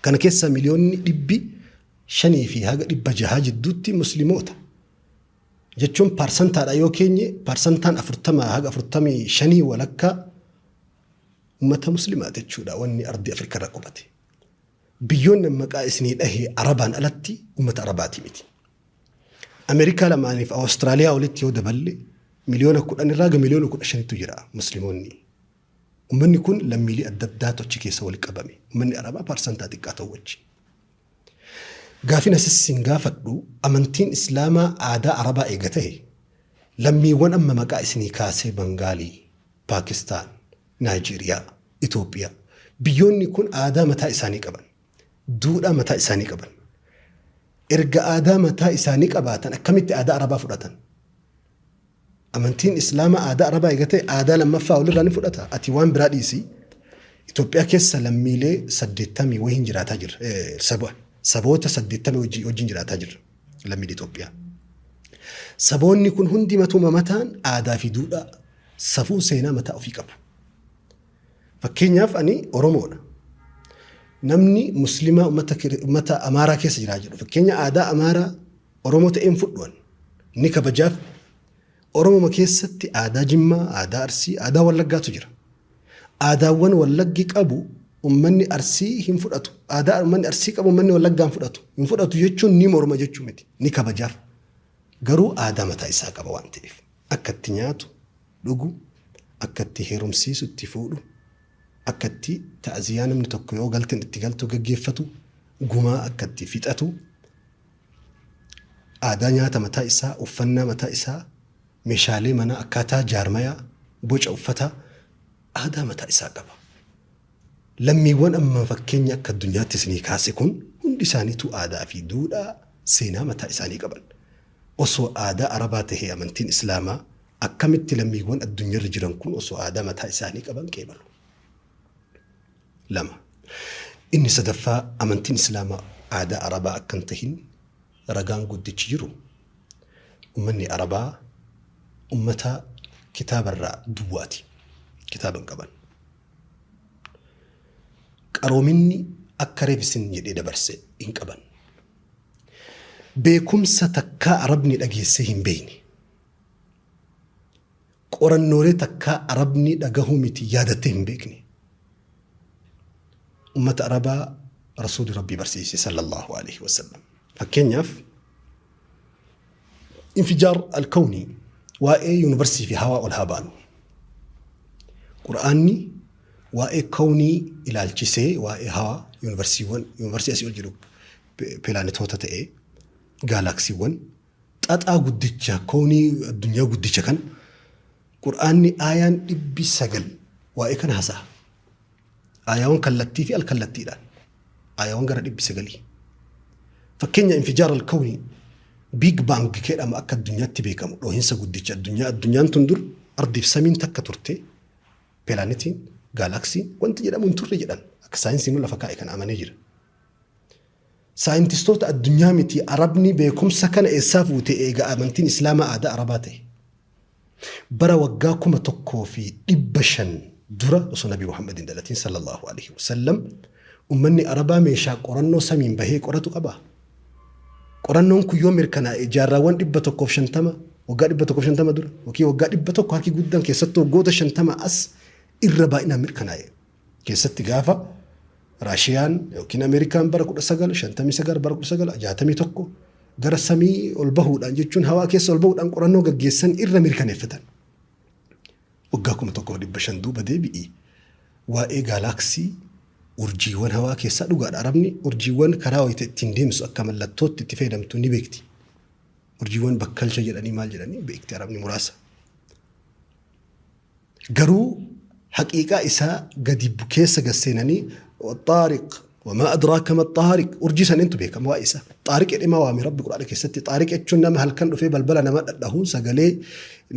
[SPEAKER 1] Kana keessa miliyoonni 500 fi haga 600 jidduutti Muslimoota. Jechuun paarsantaadha yoo keenye paarsantaan 40 haga 45 walakkaa ummata Muslimaati jechuudha wanni ardii Afrikaa irra qubate. Biyyoonni maqaa isinii dhahee Arabaan alatti ummata Arabaati miti. Ameerikaa lamaaniif Awustiraaliyaa walitti yoo daballe miliyoona 10 irraa haga miliyoona 15tu jira Muslimoonni. Ummanni kun lammiilee adda addaatu achi keessa wal qabame. Ummanni Arabaa paarsantaa xiqqaa ta'u wajji. Gaafin asis sin gaafadhu amantiin Islaamaa aadaa Arabaa eega ta'e lammiiwwan amma maqaa isinii kaasee Bangaalii, Paakistaan, Naayijeeriyaa, Itoophiyaa biyyoonni kun aadaa mataa isaanii qaban. Duudhaa mataa isaanii qaban. Erga aadaa mataa isaanii qabaatan akkamitti aadaa Arabaa fudhatan? Amantiin Islaamaa aadaa Arabaa eega ta'e aadaa lammaffaa walirraa ni fudhata. Ati waan biraa dhiisi. Itoophiyaa keessa lammiilee 80 wayiin jiraataa jirra. Saboota 80 wajjin jiraataa jirra. Lammiilee Itoophiyaa. Saboonni kun hundi matuma mataan aadaa fi duudhaa safuu seenaa mataa ofii qabu. Fakkeenyaaf ani Oromoodha. Namni Muslimaa ummata Amaaraa keessa jiraa jedhu fakkeenya aadaa Amaaraa Oromoo ta'een fudhuwan ni kabajaaf. Oromoma keessatti aadaa Jimmaa, aadaa Arsii, aadaa Wallaggaatu jira. Aadaawwan Wallaggi qabu ummanni Arsii hin fudhatu. Aadaa ummanni Arsii qabu ummanni Wallaggaa hin fudhatu. Hin fudhatu jechuun ni morma jechuu miti. Ni kabajaaf. Garuu aadaa mataa isaa qaba waan ta'eef. Akka itti nyaatu, dhugu, akka itti heerumsiisu, itti fuudhu, akka itti ta'ziyaa namni tokko yoo galteen itti galtu gaggeeffatu, gumaa akka itti fixatu, aadaa nyaata mataa isaa, uffannaa mataa isaa, meeshaalee manaa, akkaataa jaarmayaa, boca uffataa, aadaa mataa isaa qaba. Lammiiwwan amma fakkeenya akka addunyaatti isinii kaase kun hundi isaaniitu aadaa fi duudhaa seenaa mataa isaanii qaban. Osoo aadaa Arabaa tahee amantiin Islaamaa akkamitti lammiiwwan addunyarra jiran kun osoo aadaa mataa isaanii qaban qeebalu? 2. Inni sadaffaa amantiin Islaamaa aadaa Arabaa akka hin tahin ragaan guddichi jiru ummanni Arabaa ummata kitaabarraa duwwaati. Kitaaba hin qaban. Qaroominni akka reef isin jedhee dabarse hin qaban. Beekumsa takkaa Arabni dhageessee hin beekne. Qorannoolee takkaa Arabni dhagahuu miti yaadattee hin beekne. Ummata Arabaa Rasuuli Rabbii barsiise sallallahu alaihi wasallam. Fakkeenyaaf infijaar al-kawnii waa'ee yuunivarsii fi hawaa ol haa baanu. Qur'aanni waa'ee kawnii ilaalchisee waa'ee hawaa yuunivarsiiwwan yuunivarsii asii ol jiru pilaanetoota ta'ee gaalaksiiwwan xaxaa guddicha kawnii addunyaa guddicha kana Qur'aanni aayaan 900 waa'ee kana hasa'a. Aayaawwan kallattii fi alkallattiidhaan. Aayaawwan gara 900. Fakkeenya infijaar al-kawnii Big Bang jedhama akka addunyaatti beekamu dhohinsa guddicha addunyaa addunyaan tun dur ardiif samiin takka turte pilaanetiin gaalaksiin wanti jedhamu hin turre jedhan akka saayinsiin lafa kaa'e kana amanee jira. Saayintistoota addunyaa miti Arabni beekumsa kana eessaa fuute eega amantiin Islaamaa aadaa Arabaa ta'e. Bara waggaa 1500 dura osoo Nabi Muhammad hin dhalatin sallallahu alaihi wasallam ummanni Arabaa meeshaa qorannoo samiin bahee qoratu qaba. Qorannoon kun yoo mirkanaa'e jaarraawwan 150 waggaa 150 dura yookiin waggaa 100 harki guddaan keessattuu waggoota 50 as irra baay'inaan mirkanaa'e. Keessatti gaafa Raashiyaan yookiin Ameerikaan bara 1959 bara 1961 gara samii ol bahuudhaan jechuun hawaa keessa ol bahuudhaan qorannoo gaggeessan irra mirkaneeffatan. Waggaa 1500 duuba deebi'i waa'ee gaalaaksii urjiiwwan hawaa keessaa dhugaadha. Arabni urjiiwwan karaa wayita ittiin deemsu akka mallattootti itti fayyadamtu ni beekti. Urjiiwwan bakkalcha jedhanii maal jedhanii beekti Arabni muraasa. Garuu haqiiqaa isaa gadi keessa gad seenanii xaariq wamaa adraaka ma xaariq urjii saneentu beekama waa'ee isaa. Xaariq jedhee maa waame Rabbi Qur'aana keessatti. Xaariq jechuun nama halkan dhufee balbala nama dhadhahu sagalee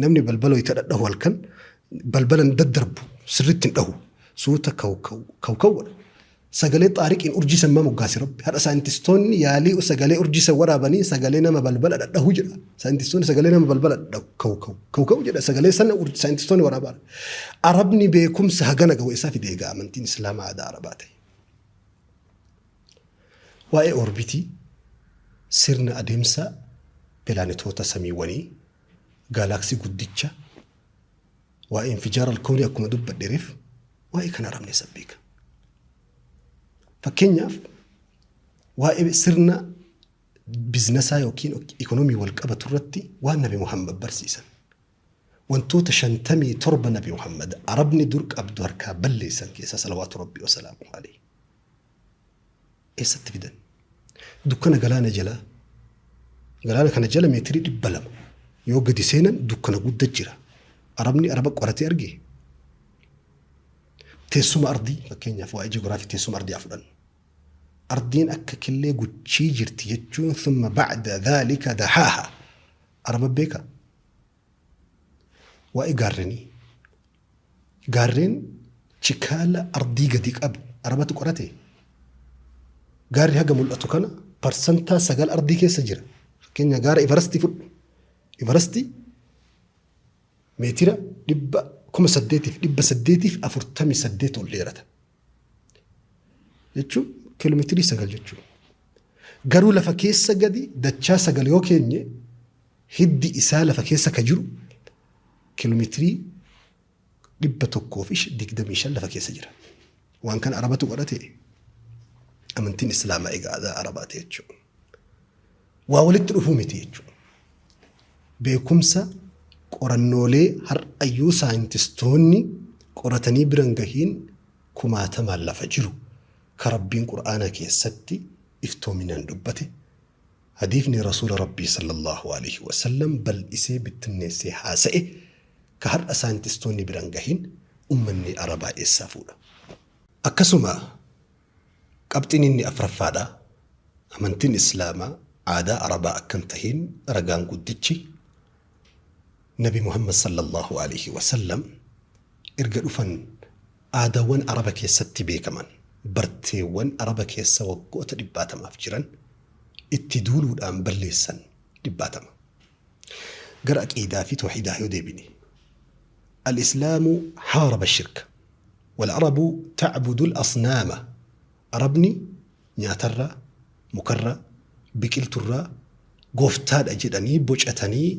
[SPEAKER 1] namni balbala wayita dhadhahu halkan balbala hin daddarbu sirriitti hin dhahu suuta kaw kaw kaw kaw godha. Sagalee xaariqiin urjii san maa moggaase Rabbi. Har'a saayintistoonni yaalii sagalee urjii san waraabanii sagalee nama balbala dhadhahu jedha. Saayintistoonni sagalee nama balbala dhadhahu kaw kaw kaw kaw jedha sagalee sana saayintistoonni waraabaa. Arabni beekumsa hagana gahu isaa fide egaa amantiin Islaamaa aadaa Arabaa ta'e. Waa'ee orbitii sirna adeemsa pilaanetoota samiiwwanii gaalaaksii guddicha waa'ee infijaar alkoonii akkuma dubbadhereef waa'ee kana Arabni isa beeka. Fakkeenyaaf waa'ee sirna biznasaa yookiin ikonoomii wal qabatu irratti waan Nabi Muhammad barsiisan. Wantoota 57 Nabi Muhammad Arabni dur qabdu harkaa balleessan keessaa salawaatu Rabbii wasalaamu alayhi. Eessatti fidan? Dukkana galaana jalaa. Galaana kana jala meetirii 200 yoo gadi seenan dukkana guddaa jira. Arabni Araba qoratee arge. Teessuma ardii fakkeenyaaf waa'ee ji'oogiraafii teessuma ardii haa fudhannu. Ardiin akka killee guchii jirti jechuun thumma ba'da dhaalika dahaaha. Araba beeka. Waa'ee gaarrenii. Gaarreen chikaala ardii gadi qabu Arabatu qorate. Gaarri haga mul'atu kana 9% ardii keessa jira. Fakkeenya gaara Ivarastii fudhu. Ivarastii meetira 8,848 ol dheerata. Jechuun kiiloomeetirii 9 jechuudha. Garuu lafa keessa gadi dachaa 9 yoo keenye hiddi isaa lafa keessa ka jiru kiiloomeetirii 125 lafa keessa jira. Waan kana Arabatu godhate. Amantiin Islaamaa egaa aadaa Arabaati jechuudha. Waa walitti dhufuu miti jechuudha. Beekumsa qorannoolee har'ayyuu saayintistoonni qoratanii biran gahiin kumaatamaan lafa jiru ka Rabbiin Qur'aana keessatti iftoominaan dubbate hadiifni Rasuula Rabbii sallallahu alaihi wasallam bal'isee bittinneessee haasa'e ka har'a saayintistoonni biran gahiin ummanni Arabaa eessaa fuudha? Akkasuma qabxiin inni afraffaadha amantiin Islaamaa aadaa Arabaa akka hin tahin ragaan guddichi Nabi Muhammad sallallahu alaihi wasallam erga dhufan aadaawwan Araba keessatti beekaman barteewwan Araba keessa waggoota dhibbaatamaaf jiran itti duuluudhaan balleessan dhibbaatama. Gara aqiidaa fi tawhiidaa yoo deebine al-islaamu haaraba shirka wal-arabu ta'budu al-asnaama. Arabni nyaatarraa, mukarraa, biqilturraa gooftaadha jedhanii bocatanii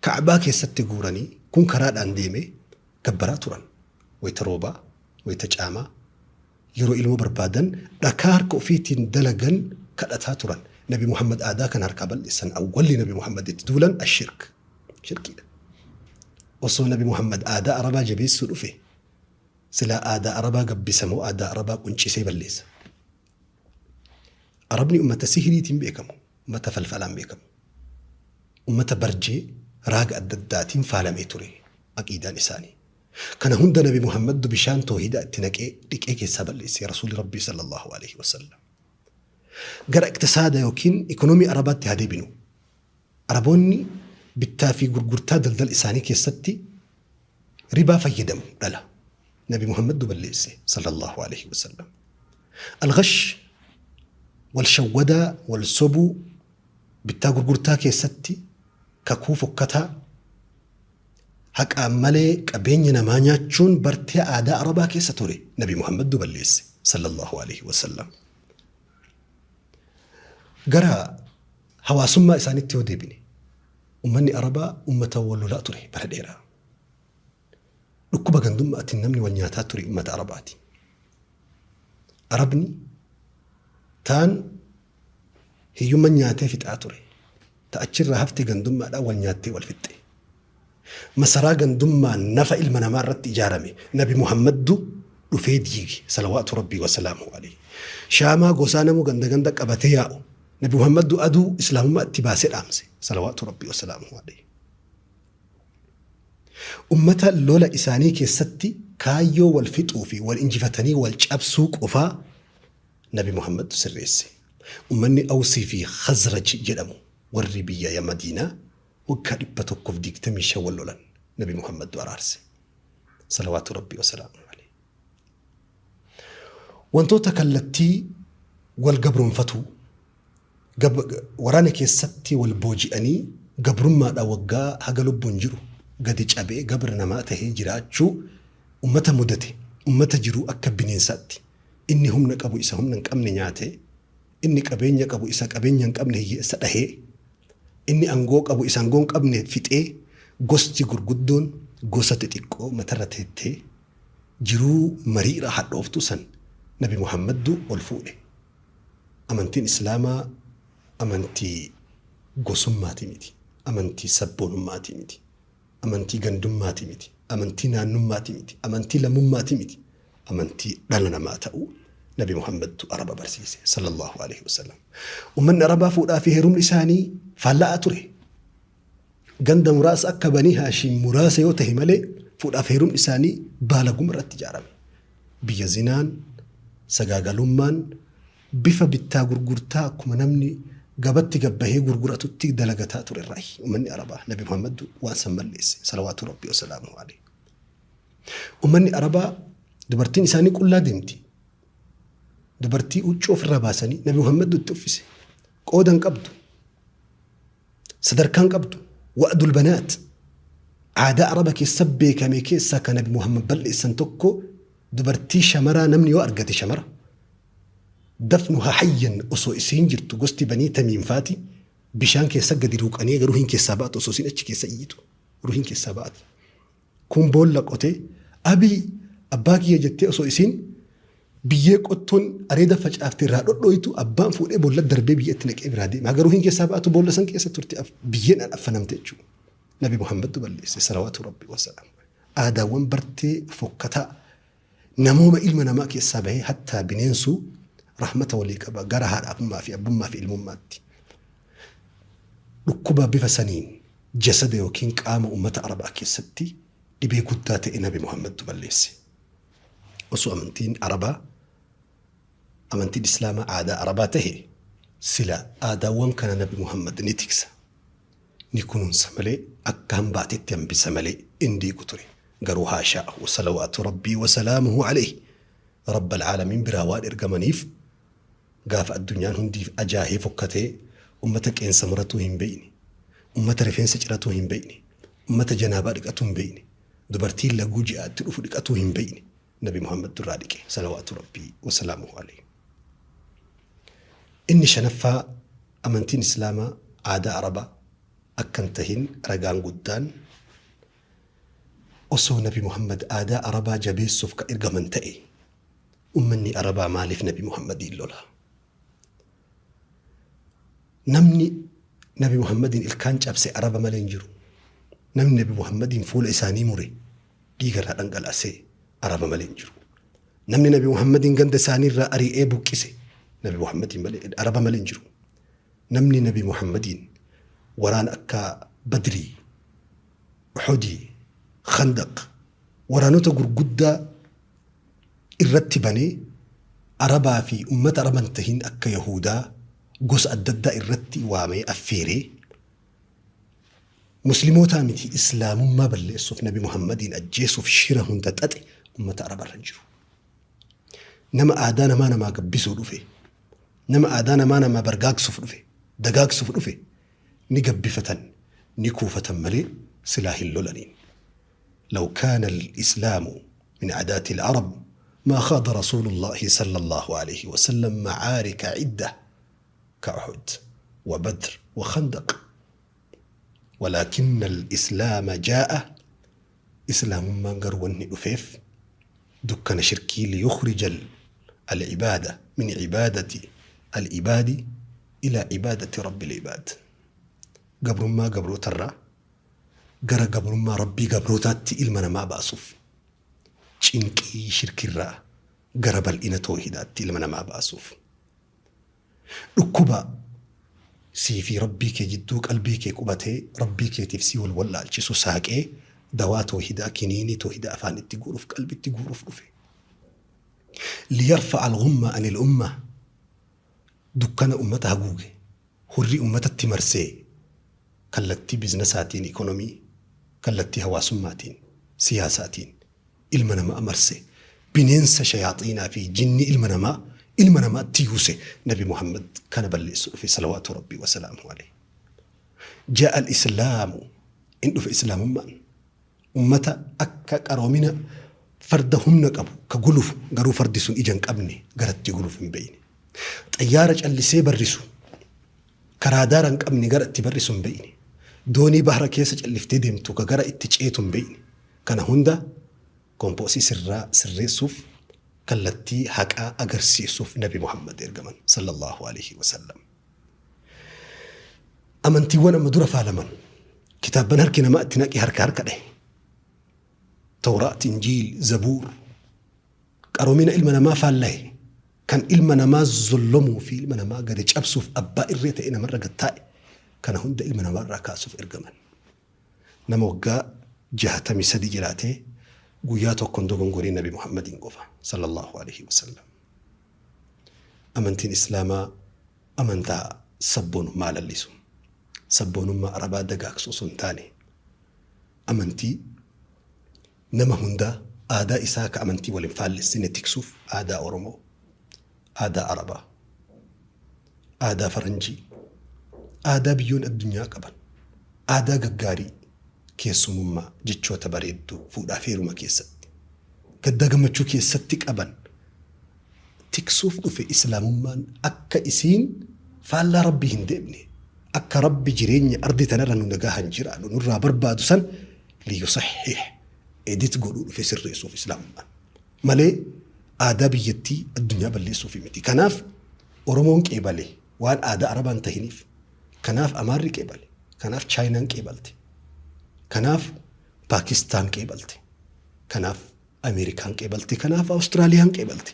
[SPEAKER 1] Ka'baa keessatti guuranii kun karaadhaan deemee gabbaraa turan. Wayta roobaa, wayta caamaa, yeroo ilmoo barbaadan dhakaa harka ofiitiin dalagan kadhataa turan. Nabi Muhammad aadaa kana harkaa bal'eessan. Awwalli Nabi Muhammad itti duulan ashirk. Shirkiidha. Osoo Nabi Muhammad aadaa Arabaa jabeessuu dhufe silaa aadaa Arabaa gabbisa moo aadaa Arabaa quncisee balleessa? Arabni ummata sihiriitiin beekamu, ummata falfalaan beekamu. Ummata barjee raaga adda addaatiin faalamee ture aqiidaan isaanii. Kana hunda Nabi Muhammaddu bishaan toohidaa itti naqee dhiqee keessaa balleesse Rasuulli Rabbii sallallahu alaihi wasallam. Gara iqtisaada yookiin ikonoomii Arabaatti haa deebinu. Araboonni bittaa fi gurgurtaa daldala isaanii keessatti ribaa fayyadamu dhala. Nabi Muhammaddu balleesse sallallahu alaihi wasallam. Al-ghash wal shawwadaa wal sobuu bittaa gurgurtaa keessatti kakuu fokkataa haqaan malee qabeenya namaa nyaachuun bartee aadaa Arabaa keessa ture Nabi Muhammaddu balleesse sallallahu alaihi wasallam. Gara hawaasummaa isaanitti yoo deebine ummanni Arabaa ummata wal lolaa ture bara dheeraa. Dhukkuba gandummaatiin namni wal nyaataa ture ummata Arabaati. Arabni taan hiyyumman nyaatee fixaa ture. Ta achirraa hafte gandummaadhaan wal nyaattee wal fixxe. Masaraa gandummaan nafa ilma namaa irratti ijaarame Nabi Muhammaddu dhufee diige salawaatu Rabbii wasalaamuhu alayhi. Shaamaa gosaa namuu ganda ganda qabatee yaa'u Nabi Muhammaddu aduu islaamummaa itti baasee dhaamse salawaatu Rabbii wasalaamuhu alayhi. Ummata lola isaanii keessatti kaayyoo wal fixuu fi wal injifatanii wal cabsuu qofaa Nabi Muhammadtu sirreesse. Ummanni Awsii fi Khazraj jedhamu warri biyya Madiinaa waggaa 125 wal lolan Nabi Muhammadtu araarse. Salawaatu Rabbii wasalaamuhu alayhi. Wantoota kallattii wal gabroonfatuu waraana keessatti wal booji'anii gabrummaadhaan waggaa haga lubbuun jiru gadi cabee gabra namaa tahee jiraachuu ummata mudate ummata jiruu akka bineensaatti inni humna qabu isa humna hin qabne nyaatee inni qabeenya qabu isa qabeenya hin qabne hiyyeessa dhahee inni angoo qabu isa angoo hin qabne fixee gosti gurguddoon gosa xixiqqoo matarra teettee jiruu mariira hadhooftuu san Nabi Muhammaddu ol fuudhe. Amantiin Islaamaa amantii gosummaatii miti. Amantii sabboonummaatii miti. Amantii gandummaatii miti. Amantii naannummaatii miti. Amantii lammummaatii miti. Amantii dhala namaa ta'uu Nabi Muhammadtu Araba barsiise sallallahu alaihi wasallam. Ummanni Arabaa fuudhaa fi heerumni isaanii faalla'aa ture. Ganda muraasa akka Banii Haashiim muraasa yoo tahe malee fuudhaaf heerumni isaanii baalaguma irratti ijaarame. Biyya zinaan, sagaagalummaan bifa bittaa gurgurtaa akkuma namni gabatti gabbahee gurguratutti dalagataa ture irraayi ummanni Arabaa Nabi Muhammaddu waan san balleesse salawaatu Rabbii wasalaamuhu alayhi. Ummanni Arabaa dubartiin isaanii qullaa deemti. Dubartii huccuu ofirraa baasanii Nabi Muhammaddu itti uffise. Qooda hin qabdu. Sadarkaa hin qabdu. Wa'dul banaat. Aadaa Araba keessa beekame keessaa kan Nabi Muhammad balleessan tokko dubartii shamaraa namni yoo argate shamara Dafnuhaa hayyan osoo isiin jirtu gosti Banii Tamiim faati bishaan keessa gadi ruuqanii ruhiin keessaa ba'atu osoo isiin achi keessa iyyitu ruhiin keessaa ba'ati. Kun boolla qotee abii abbaa kiyya jettee osoo isiin biyyee qottoon areeda facaafte irraa dhodhooytu abbaan fuudhee boolla darbee biyyatti naqee biraa deema. Haga ruhiin keessaa ba'atu boolla san keessa turte biyyeen affanamte jechuudha. Nabi Muhammadtu balleesse salawaatu rabbi wasalaam. Aadaawwan bartee fokkataa namooma ilma namaa keessaa bahee hattaa bineensuu rahmata walii qaba gara haadha abbummaa fi abbummaa fi ilmummaatti. Dhukkuba bifa saniin jasada yookiin qaama uummata Arabaa keessatti dhibee guddaa ta'e Nabi Muhammadtu balleesse. Osoo amantiin Arabaa amantiin Islaamaa aadaa Arabaa tahe sila aadaawwan kana Nabi Muhammad ni tiksa. Ni kunuunsa malee akka hambaatetti hambisa malee hin diigu ture. Garuu haashaa'ahu salawaatu rabbii wasalaamuhu alayhi Rabbal caalamiin biraa waan ergamaniif gaafa addunyaan hundiif ajaahee fokkatee ummata qeensa muratuu hin beeyne, ummata rifeensa ciratuu hin beeyne, ummata janaabaa dhiqatuu hin beeyne, dubartiin laguu ji'aatti dhufu dhiqatuu hin beeyne Nabi Muhammad durraa dhiqe salawaatu rabbii wasalaamuhu alayhi. Inni shanaffaa amantiin Islaamaa aadaa Arabaa akka hin tahin ragaan guddaan osoo Nabi Muhammad aadaa Arabaa jabeessuuf ka ergaman ta'e ummanni Arabaa maaliif Nabi Muhammadiin lola? Namni Nabi Muhammadiin ilkaan cabse Araba malee hin jiru. Namni Nabi Muhammadiin fuula isaanii mure dhiiga irraa dhangalaasee Araba malee hin jiru. Namni Nabi Muhammadiin ganda isaanii irraa ari'ee buqqise Nabi Muhammadiin malee Araba malee hin jiru. Namni Nabi Muhammadiin waraana akka Badrii, Uhudii, Khandaq waraanota gurguddaa irratti banee Arabaa fi ummata Araba hin tahin akka Yahudaa gosa adda addaa irratti waamee affeeree Muslimootaa miti Islaamummaa balleessuuf Nabi Muhammadiin ajjeesuuf shira hunda xaxe ummata Araba irra hin jiru. Nama aadaa namaa namaa gabbisuu dhufe, nama aadaa namaa namaa bargaagsuuf dhufe, dagaagsuuf dhufe ni gabbifatan, ni kuufatan malee silaa hin lolaniin. Law kaana al-islaamu min aadaati al-arab maa khaada rasuulullaahi sallallaahu alayhi wa sallam macaarika cidda ka Uhud wa Badr wa Khandaq. Walaakinna al-islaama jaa'a Islaamummaan garuu wanni dhufeef dukkana shirkii liyukhrija al-ibaada min ibaadati al-ibaadi ilaa ibaadati rabbil ibaad. Gabrummaa gabrootarraa gara gabrummaa Rabbii gabrootaatti ilma namaa baasuuf. Cinqii shirkirraa gara bal'ina toohidaatti ilma namaa baasuuf. Dhukkuba sii fi Rabbii kee jidduu qalbii kee qubatee Rabbii keetiif si wal wallaalchisu saaqee dawaa toohidaa kiniinii toohidaa afaan itti guuruuf qalbitti guuruuf dhufe. Liyarfa'a al-ghumma anil ummah dukkana ummata haguuge hurrii ummatatti marsee kallattii biznasaatiin ikonomii, kallattii hawaasummaatiin, siyaasaatiin ilma namaa marse bineensa shayaaxiinaa fi jinnii ilma namaa ilma namaatti yuuse Nabi Muhammad kana balleessu dhufe salawaatu rabbii wasalaamuhu alayhi. Jaa'a al-islaamu in dhufe islaamummaan ummata akka qaroomina farda humna qabu ka gulufu garuu fardi sun ija hin qabne garatti gulufu hin beeyne. Xayyaara callisee barrisu ka raadaara hin qabne gara itti barrisu hin beeyne. Doonii bahra keessa calliftee deemtu ka gara itti ceetu hin beeyne. Kana hunda kompoosii sirraa sirreessuuf kallattii haqaa agarsiisuuf Nabi Muhammad ergaman sallallahu alaihi wasallam. Amantiiwwan amma dura faalaman kitaabban harki namaa itti naqe harka harka dhahe. Tawraat, Injiil, Zabuur qaroomina ilma namaa faallahe kan ilma namaa zollomuu fi ilma namaa gadi cabsuuf abbaa irree ta'e namarra gad taa'e kana hunda ilma namaarraa kaasuuf ergaman. Nama waggaa 63 jiraatee guyyaa tokko hin dogongoriin Nabi Muhammadiin qofa sallallahu alaihi wasallam. Amantiin Islaamaa amantaa sabboonummaa lallisu, sabboonummaa Arabaa dagaagsu osoo hin taane amantii nama hundaa aadaa isaa ka amantii wal hin faallessine tiksuuf aadaa Oromoo, aadaa Arabaa, aadaa Faranjii, aadaa biyyoon addunyaa qaban, aadaa gaggaarii keessumummaa jechoota bareedduu fuudhaa fi heeruma keessatti, gaddaa gammachuu keessatti qaban Tiksuuf dhufe Islaamummaan akka isiin faallaa Rabbii hin deemne, akka Rabbi jireenya ardii tanarra nu nagahan jiraannu nurraa barbaadu san liyusahhih edit godhuu dhufe, sirreessuuf Islaamummaan. Malee aadaa biyyattii addunyaa balleessuuf miti. Kanaaf Oromoon qeebale waan aadaa Arabaan tahiniif. Kanaaf Amaarri qeebale. Kanaaf Chaayinaan qeebalte. Kanaaf Paakistaan qeebalte. Kanaaf Ameerikaan qeebalte. Kanaaf Awustiraaliyaan qeebalte.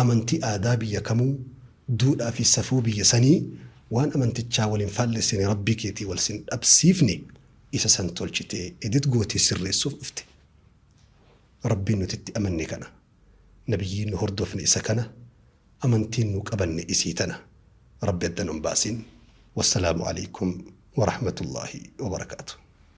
[SPEAKER 1] Amantii aadaa biyya kamuu, duudhaa fi safuu biyya sanii waan amantichaa waliin faallessine, Rabbii keetii wal sin dhabsiifne, isa san tolchitee edit gootee sirreessuuf dhufte. Rabbiin nuti itti amanne kana. Nabiyyiin nu hordofne isa kana. Amantiin nu qabanne isii tana. Rabbi adda nun baasin. Wassalaamu alaikum wa rahmatullaahi wa barakaatu.